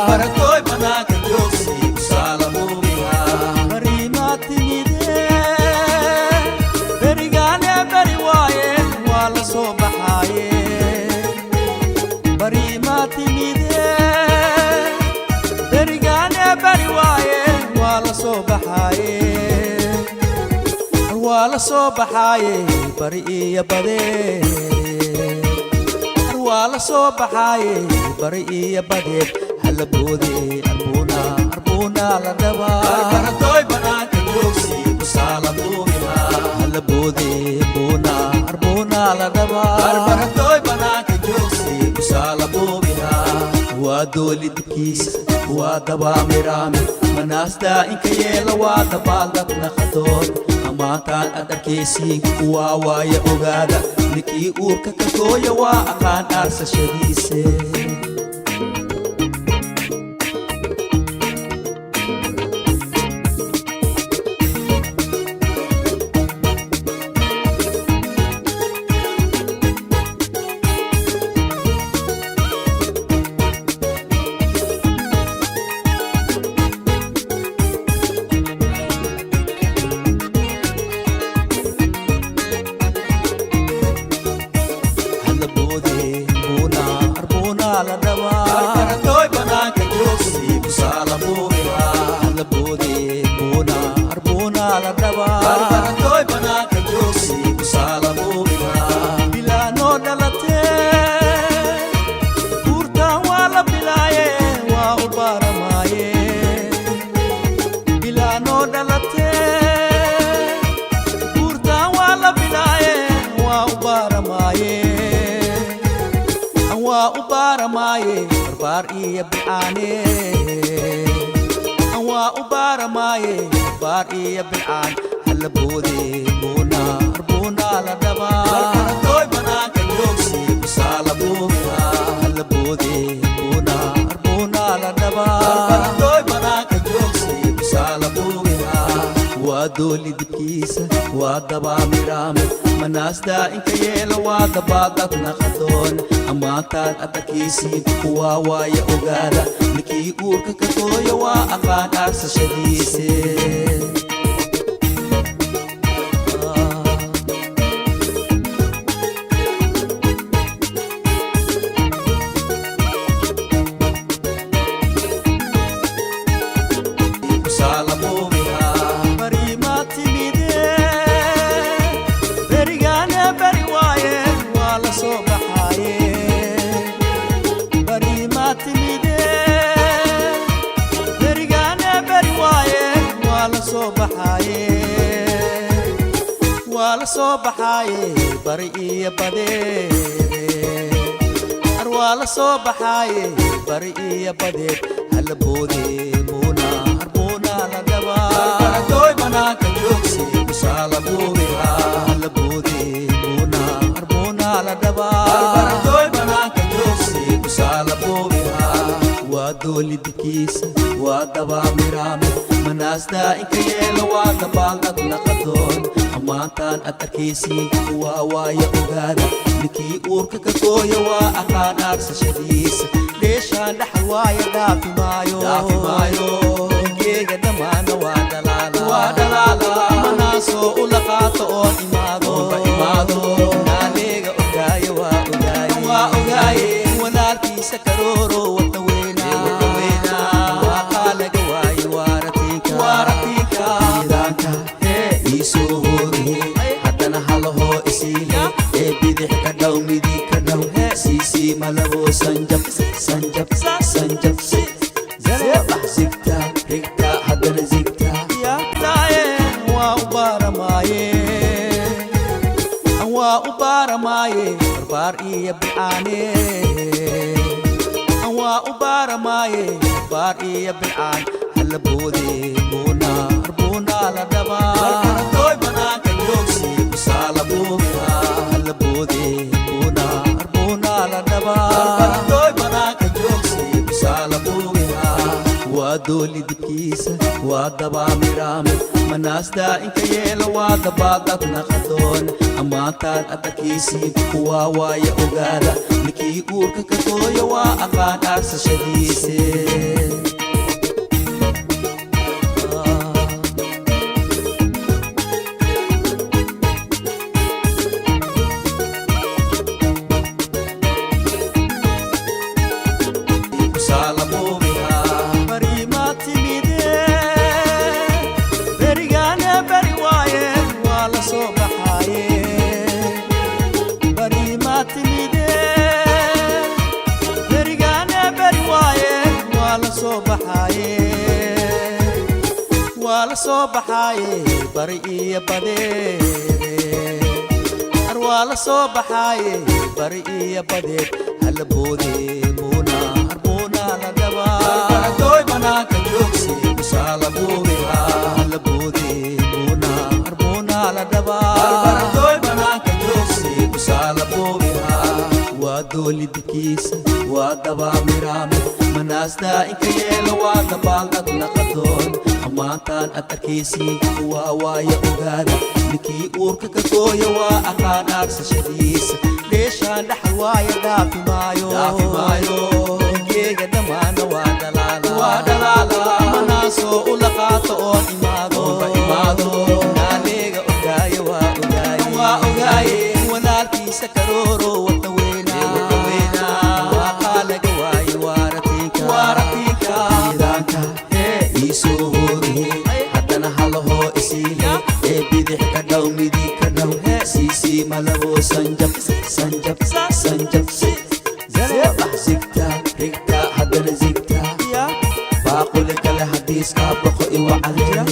Barbaratoy banaanka joogsi busaala buubihaa. Barimaa timide, berigaane beri waaye, waa la soo baxaaye. Barimaa timide, berigaane beri waaye, waa la soo baxaaye, waa la soo baxaaye. Bari iyo badeed, waa la soo baxaaye. Bari iyo badeed, hala boode, arbuuna arbuuna la dhabaa. Barbaratoy banaanka joogsi busaala buubihaa. Hala boode, buuna arbuuna la dhabaa. Barbaratoy banaanka joogsi busaala buubihaa. Waa dooli dibkiisa, waa dabaa miraame, manaastaa inka yeela, waa dabaaldad naqadoon. Ammaantaan aad arkaysiin waa waaya ogaada, ninkii uurka ka gooya waa aqaan aarsashadiise. Hala boode, buuna arbuuna la dhabaa. Barbaratoy banaanka joogsi busaala buubihaa. Hala boode, buuna arbuuna la dhabaa. Barbaratoy banaanka joogsi busaala buubihaa. Bilaanoo dhalatee, buurtaan waa la bilaaye, waa u baaramaaye. Bilaanoo dhalatee, buurtaan waa la bilaaye, waa u baaramaaye, waa u baaramaaye. Barbaar iyo bilcaane, waa u baaramaaye. Barbaar iyo bilcaan, hala boode, buuna arbuuna la dhabaa. Barbaratoy banaanka joogsi busaala buubihaa. Hala boode, buuna arbuuna la dhabaa. Barbaratoy banaanka joogsi busaala buubihaa. Waa dooli dibkiisa, waa dabaa miraame, manaastaa inka yeela, waa dabaaldad naqadoon. Ammaantaan aad arkaysiin waa waaya ogaada, ninkii uurka ka gooya waa aqaan aarsashadiise. Busaala buubihaa. Barimaa timide, berigaane beri waaye, waa la soo baxaaye. Barimaa timide, berigaane beri waaye, waa la soo baxaaye, waa la soo baxaaye. Bari iyo badeede, ar waa la soo baxaaye. Bari iyo badeed, hala boode, buuna arbuuna la dhabaa. Barbaratoy banaanka joogsi busaala buubihaa. Hala boode, buuna arbuuna la dhabaa. Barbaratoy banaanka joogsi busaala buubihaa. Waa dooli dibkiisa, waa dabaa miraame, manaastaa inka yeela, waa dabaaldad naqadoon. Ammaantaan aad arkaysiin waa waaya ogaada, ninkii uurka ka gooya waa aqaan aarsashadiisa. Dheeshaan dhaxal waaya, dhaafi maayo. Dhaafi maayo. Geega dhammaana waa dhalaala. Waa dhalaala. Manaasoo ula qaato oon imaado. Oonba imaado. Naaleega ogaaye, waa ogaaye. Waa ogaaye. Walaalkiisa karooro wadna weynaa. Wadna weynaa. Waa qaalaga waaye waaratiinka. Waaratiinka. Nidaamka ii soo hooriye, haddana halahoo isiile, ee bidix ka dhow, midig ka dhow, siisii malaboo, sanjab sanjab sanjab, bax zigta rigta, haddana zigta. Waa u baaramaaye, waa u baaramaaye. Barbaar iyo bilcaane, waa u baaramaaye. Barbaar iyo bilcaan, hala boode, buuna arbuuna la dhabaa. Barbaratoy banaanka joogsi busaala buubihaa. Hala boode, buuna arbuuna la dhabaa. Barbaratoy banaanka joogsi busaala buubihaa. Waa Dooli dibkiisa waa dabaa miraame manaastaa inka yeela waa dabaaldad naqadoon ammaantaan adarkiisii waa waaya ogaada ninkii uurka ka gooya waa aqaan aarsashadiise. Berigaane beri waaye, waa la soo baxaaye. Bari ma timide, berigaane beri waaye, waa la soo baxaaye, waa la soo baxaaye. Bari iyo badeede ar waa la soo baxaaye, bari iyo badeed hala boode muuna arbuuna la dhabaa. Barbaradooy banaanka joogsi kusaala buubiha. Hala boode muuna arbuuna la dhabaa. Barbaradooy banaanka joogsi kusaala buubiha. Waa dooli dibkiisa waa dabaa miraame manaastaa inka yeela waa dabaaldad naqadoon ammaantaan ad arkaysii waa waaya ogaada ninkii uurka ka gooya waa aqaan aarsashadiisa. Dheeshaan dhaxal waaya, dhaafi maayo. Dhaafi maayo. Geega dhammaana waa dhalaala. Waa dhalaala. Manaasoo ula qaato oon imaado. Oonba imaado. Naaleega ogaaye waa ogaaye. Waa ogaaye. Walaalkiisa karooro wadna weynaa. Wadna weynaa. Waaqaa laga waaye waaratiinka. Waaratiinka. Nidaamka ii soo hoorihe haddana halahoo isiihe ee bidix ka dhow midig ka dhow siisii malaboo sanjab sanjab sanjab zalabax zigta rigta haddana zigta baaquli kale haddii iskaa boqo iwacale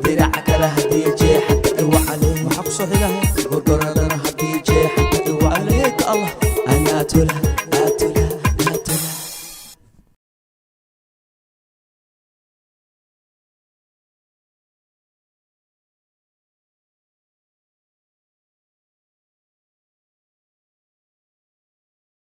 diraca kale haddii jeexata iwacale Maxaa kusoo xigaha? Gorgoradana haddii jeexata iwacale. Aleeka Allah. Anaa tola.